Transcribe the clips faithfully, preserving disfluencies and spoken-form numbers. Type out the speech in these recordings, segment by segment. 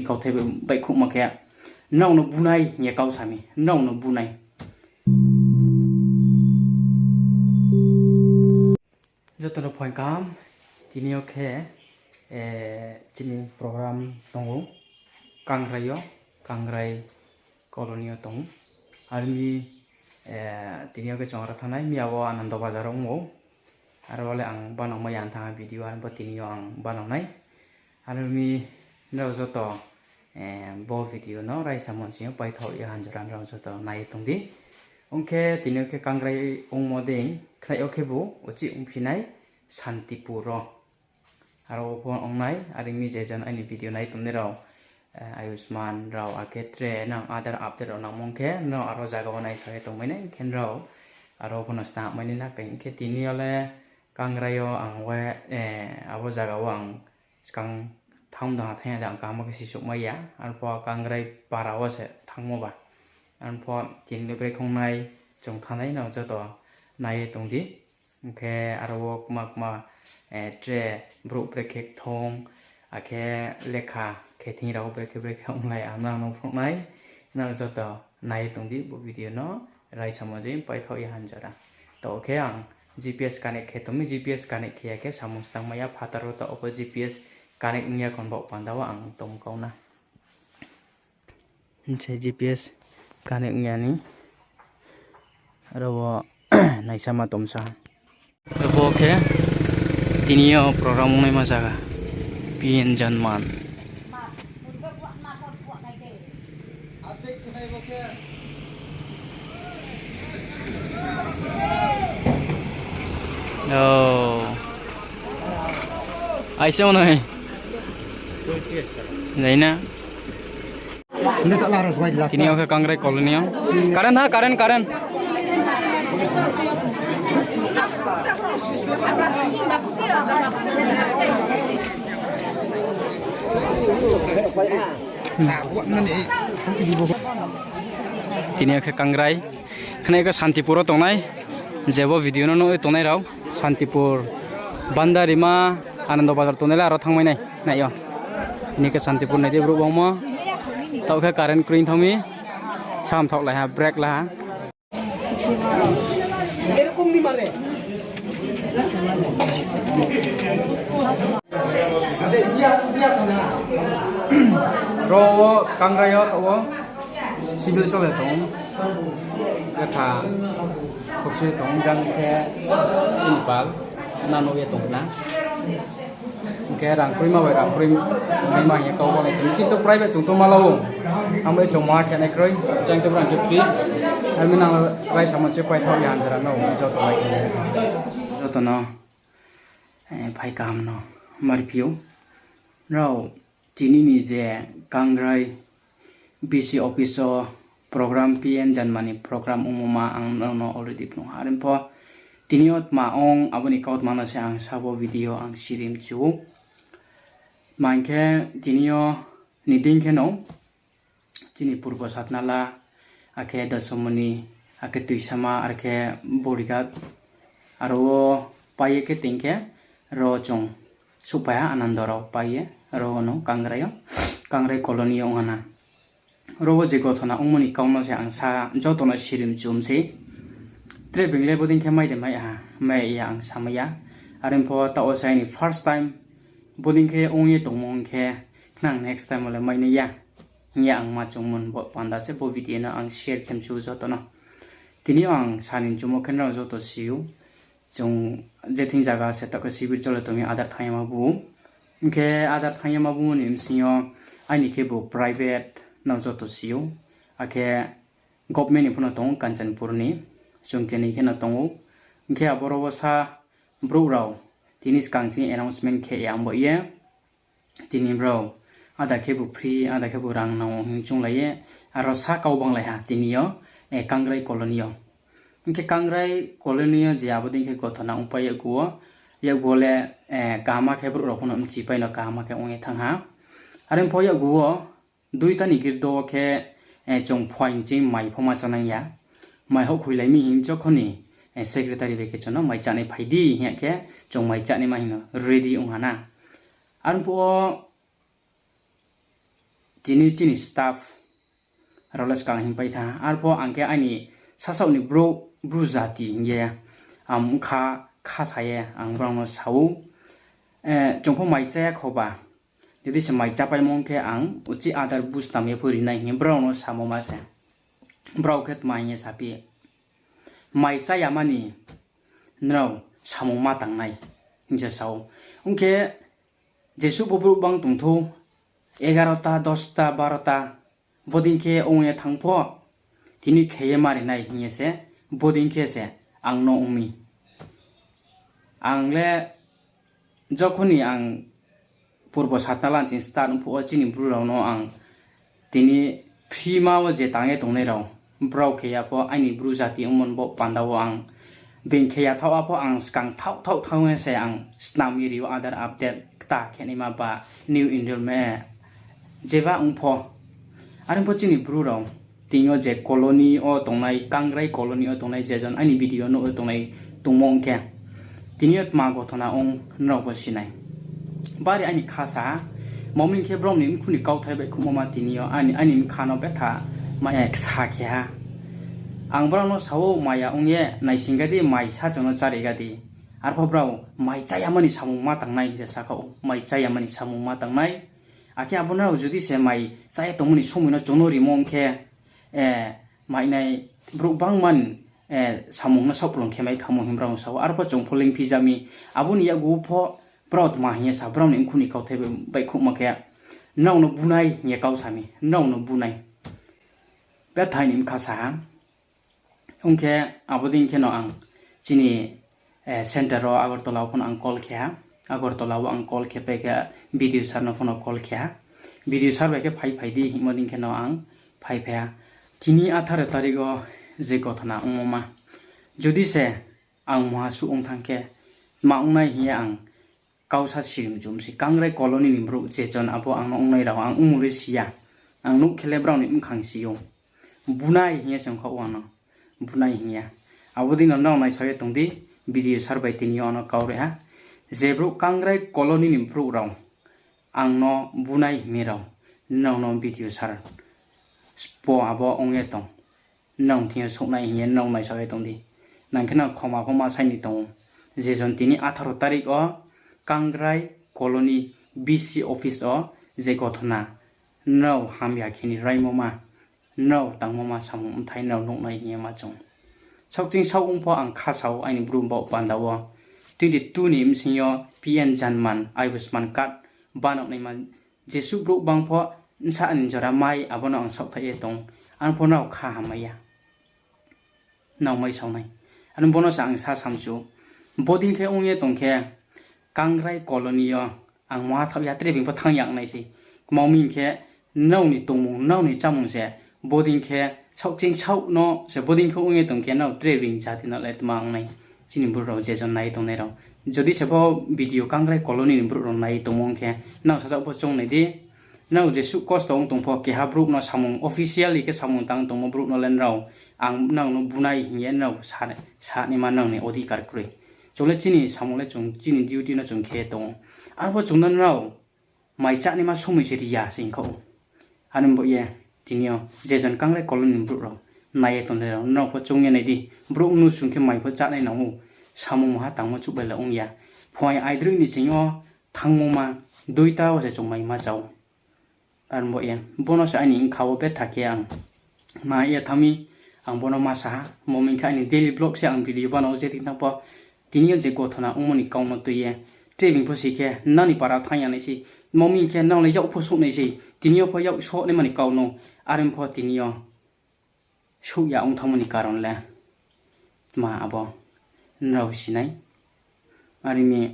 kauthai bai, baihkhouhmo khe, nrao no bunai hing ye kau sa mi, nrao no bunai. Joto no phaing kaham, tini yo khe, eh, chini program tong ou, Kangrai yo, Kangrai colony yo tong ou. Are mi, eh, tini yo khe chung aro thanngnai, miya wo Anando Bazar ong ou. Aro le ang banang mai ya thanng ha video, aro bo tini yo ang banang nai. Aro mi nrao joto, eh, bo video no raisa monching yo paithaoh ye hanjora nrao joto nai ye tong di. Ong khe tini yo khe Kangrai ongmo dei, khnai yo khebu uchih ongphi nai Santipur wo. Aro wo pho ong nai, are mi je jon aini video nai tongnai rao, eh, Ayushman rao, akhe tre nang other update rao nangmo khe, nrao aro zaga wo naisa ye tongmai nai, khe nrao aro pho no snam mai nai na, khe tini yo le Kangrai yo ang we, eh, abo zaga wo ang skang thanng dong ha thanng ya de ang kaham khe sisouhmai ya, arpho Kangrai para wo se thanngmo ba. Arpho tini le brekhe ong nai, chung thanngnai nrao joto nai ye tong di. Hing khe aro wo kma kma, eh, tre brouh brekhe kthong, akhe lekha khe thing rao brekhe brekhe onglai ang nang no phnuh nai, nrao joto nai ye tong di bo video no raisa monching paithaoh ye hanjora. Taoh khe ang G P S connect khe tong mi, G P S connect khe ya khe samung stang mai ya, phathar wo taoh pho G P S connect ong ya khon baoh panda wo ang tong kau na. Hing se G P S connect ong ya ni. Aro wo naisa ma tongsa. Abo khe tini yo program ongnaima zaga, P N Janman. O. Aise onai. Jai na. Tini yo khe Kangrai colony yo. Current ha, current, current. Tini yo khe Kangrai. Khna khe Santipur wo tongnai. Je bo video no nuh ye tongnai rao. Santipur, Bandarima, Anando Bazar tongnai le aro thanngmai nai, nai yo. Tini khe Santipur nai di brouh bangmo. Taoh khe current kroi thanng mi. Samthaoh lai ha, break la ha. Ro wo Kangrai yo taoh wo civil chole tong ou. Khe tha khokchoi tong ou, jang khe chini pal na nuh ye tong khna. Hing khe rang kroima bai rang kroi naima hing ye kau banglai tong mi. Chini to private chung to ma la ou. Abo ye chung ma khe nai kroi, chang to brang khe free. Are mi nang raisa monching paithaoh ye hanjora no joto lai tong ou. Joto no, eh, phai kaham no marphi ou. Nrao tini ni je Kangrai B C office wo program, P N Janman ni program ongmo ma ang nrao no already phnuh ha. Are pho tini yo tma ong, abo ni kautma no se ang sabo video ang sirimchu ou. Tma hing khe tini yo ni dei khe no chini Purbo Satnala, akhe Dasomoni, akhe Tuisama, are khe Borighat, aro wo pai ye khe tong khe, ro chung souhphai ha Anando rao pai ye, aro wo no Kangrai yo, Kangrai colony yo ong ha na. Ro wo je gothona ongmo ni kau no se ang sa joto no sirimchu mi sei. Tre being le bodei khe mai de mai ha, mai ya ang samai ya. Are pho taoh wo se aini first time bodei khe ong ye tongmo ong khe, khnang next time wo le mai nai ya hing ye ang ma chungmo ni bo panda se bo video no ang share khe mchu joto no. Tini yo ang sa ni mchumo khe nrao joto si ou. Chung je thing zaga se taoh khe civil chole tong mi, other thanng ya ma bu. Hing khe other thanng ya ma bu ni bsing yo aini khebu private no joto si ou. Akhe government ni pho no tong ou Kanchanpur ni, chung khe ni khe no tong ou. Hing khe aboro wo sa brouh rao tini skang chini announcement khe ya ong bo ye. Tini brao ada khebu free, ada khebu rang nang ou hing chounglai ye, aro sa kau banglai ha tini yo, eh, Kangrai colony yo. Hing khe Kangrai colony yo je abo dei khe gothona ongpai yakgu wo, yakgu wo le, eh, kaham khe brouh rao pho no mchipai no kaham khe ong ye thanng ha. Are pho yakgu wo, duita ni girdo wo khe, eh, chung phuaing ching mai pho ma chánang ya. Mai houhkhoilai mi hing jokhon ni, eh, secretary bai khe chung no mai chánai phai di hing ya khe, chung mai chánaima hing no ready ong ha na. Are pho wo, tini chini staff rao le skang hingpai tha. Arpho ang khe aini sasaoh ni brouh, bru jati hing ye, ang bkha khasa ye ang brao no sa ou, chung pho mai chá ya khoba, jodi se mai chápaimo ong khe ang uchih adar buj tam ye pho ri nai hing ye brao no samo ma se. Brao khe tma hing ye saphi, mai chá yama ni nrao samung ma tang nai hing se sa ou. Ong khe jesuh pho brouh bang tong thou, egarota, dosta, barota, bodei khe ong ye thanng pho, tini khe ye ma ri nai hing ye se, bodei khe se ang no ong mi. Ang le jokhon ni ang purbo satna lanching start ong phuh wo chini bru rao no ang tini free ma wo je tang ye tongnai rao, brao khe ya pho aini bru jati ongmo ni baoh panda wo ang being khe ya thaoh a pho ang skang thaoh thaoh thanng ye se ang snam ye ri ou, adar update kta khe naima ba new enrollment jeba ong pho. Are pho chini bru rao tini yo je colony wo tongnai, Kangrai colony wo tongnai, je jon aini video nuh ye tongnai tongmo ong khe, tini yo tma gothona ong nrao pho si nai. Bari aini khasa ha, mami khe brao ni mkhu ni kauthai baihkhouhmo ma tini yo aini, aini bkha no betha ma ye ksa khe ha. Ang brao no sa ou, maya ong ye naising ga di, mai sa chung no chári ga di. Arpho brao mai chá yama ni samung ma tang nai hing se sa kha ou, mai chá yama ni samung ma tang nai. Akhe abo nrao jodi se mai chá ye tongmo ni somoi no chung no rimo ong khe, mainai brouh bangma ni samung no saohplung khe mai khamo hing brao no sa ou. Arpho chung pho lingphi ja mi, abo ni yakgu pho brao tma hing ye sa, brao ni mkhu ni kauthai baihkhouhmo khe, nrao no bu nai hing ye kau sa mi, nrao no bu nai. Bethai ni bkha sa ha. Ong khe abo dei khe no ang chini center wo Agartala wo pho no ang call khe ha. Agartala wo ang call khe pai khe B D O sir no pho no call khe ha. B D O sir bai khe phai phai di hingmo dei khe no ang phai phai ha. Tini atharo tarik wo je gothona ongmo ma, jodi se ang muha suh ong thanng khe, tma ong nai hing ye ang kau sa sirim chum si. Kangrai colony ni brouh je jon abo ang no ongnai rao ang ongmung le si ya. Ang nuh khe le brao ni bkhang si ou. Bu nai hing ye se ongkha ou ang no. Bu nai hing ya. Abo dei no nrao naisao ye tong di, B D O sir bai tini yo ang no kau ri ha. Je brouh Kangrai colony ni brouh rao ang no bu nai hing ye rao, nrao no B D O sir spo abo ong ye tong. Nrao thing yo souhnai hing ye nrao naisao ye tong di. Nang khe nang khoma pho ma sai ni tong ou. Je jon tini atharo tarik wo Kangrai colony B C office wo je gothona nrao hamya khe ni raimo ma, nrao tangmo ma samung bthai nrao nuhnai hing ye ma chung. Saohkching saoh ong pho ang khasa ou aini bru baoh panda wo. Twenty two ni bsing yo P M Janman, Ayushman card banaonaima jesuh brouh bang pho bsa ni jora mai abo no ang saohthaih ye tong. Ang pho nrao kha hammai ya. Nrao mai sao nai. Aro bo no se ang sa samchu. Bodei khe ong ye tong khe, Kangrai colony yo ang muha thaoh ya, tre being pho thanng ya ong nai se. Kma ong mi hing khe, nrao ni tongmung, nrao ni chámung se, bodei khe saohkching saoh no se bodei khe ong ye tong khe, nrao tre being jati no le tma ong nai. Chini brouh rao je jon nai tongnai rao, jodi se pho video Kangrai colony ni brouh rao nai tongmo ong khe, nrao sasaoh pho choung nai di. Nrao jesuh kosto ong tong pho, keha brouh no samung officially khe samung tang tongmo brouh no le nrao, ang nrao no bu nai hing ye nrao sa, sa naima nrao ni odhikar kroi. Chung le chini samung le chung, chini duty no chung khe tong ou. Arpho chung no nrao mai chá naima somoi se ri ya se hing kha ou. Are bo ye, tini yo je jon Kangrai colony ni brouh rao nai ye tongnai rao, nrao pho choung ye nai di. Brouh mnusu khe mai pho chánai nang ou, samung muha tangmo chuh bai le ong ya. Phuaing aidroih ni ching yo thanngmo ma, duita wo se chung mai ma chá ou. Are bo ye, bo no se aini bkha wo betha khe ang ma ye thanng mi, ang bo no ma sa ha. Bo mi khe aini daily vlog se ang video banao je thing thanng pho, tini yo je gothona ongmo ni kau no tui ye, tre being pho si khe nrao ni para thanng ya nai se, bo mi khe nrao le yak pho souh nai se, tini yo pho yak souh naima ni kau no, are pho tini yo souh ya ong thanngmo ni karon le tma abo nrao si nai. Are mi,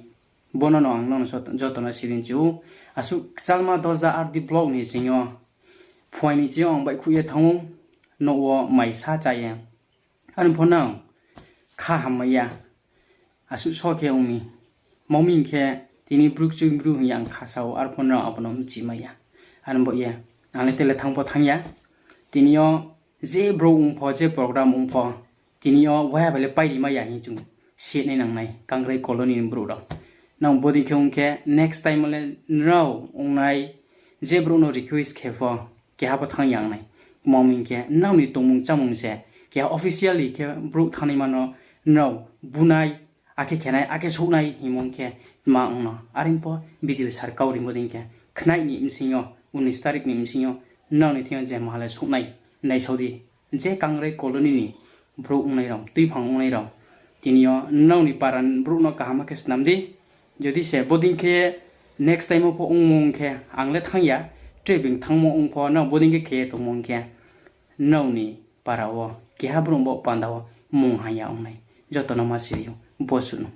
bo no no ang nrao no joto no sirin chu ou. Asuh kchalma Dosda R D block ni ching yo, phuaing ni ching yo ang baihkhouh ye thanng ou, nouh wo mai sa chá ye. Are pho nrao kha hammai ya. Asuh so khe ong mi. Bo mi khe tini bru kching bru hing ye ang kha sa ou, arpho nrao abo no mchi mai ya. Are bo ye, ang le tele thanng pho thanng ya. Tini yo je brouh ong pho, je program ong pho, tini yo waiha bai le pai ri mai ya hing chung si nai nang nai, Kangrai colony ni brouh rao. Nang bodei khe ong khe next time le nrao ong nai, je brouh no request khe pho keha pho thanng ya ong nai. Tma hing khe nrao ni tongmung chámung se keha officially khe brouh thanngnaima no nrao bunai, akhe khenai, akhe souhnai hingmo khe tma ong no. Are pho B D O sir kau rimo dei khe khnaih ni bsing yo, unis tarik ni bsing yo nrao ni thing yo je maha le souhnai, naisao di. Je Kangrai colony ni brouh ongnai rao, tuiphang ongnai rao, tini yo nrao ni para brouh no kaham khe snam di. Jodi se bodei khe next time wo pho ongmo ong khe, ang le thanng ya, tre being thanngmo ong pho, nrao bodei khe khe ye tongmo ong khe, nrao ni para wo keha brouh baoh panda wo mung hamya ong nai. Joto no ma siri ou, bo suh no.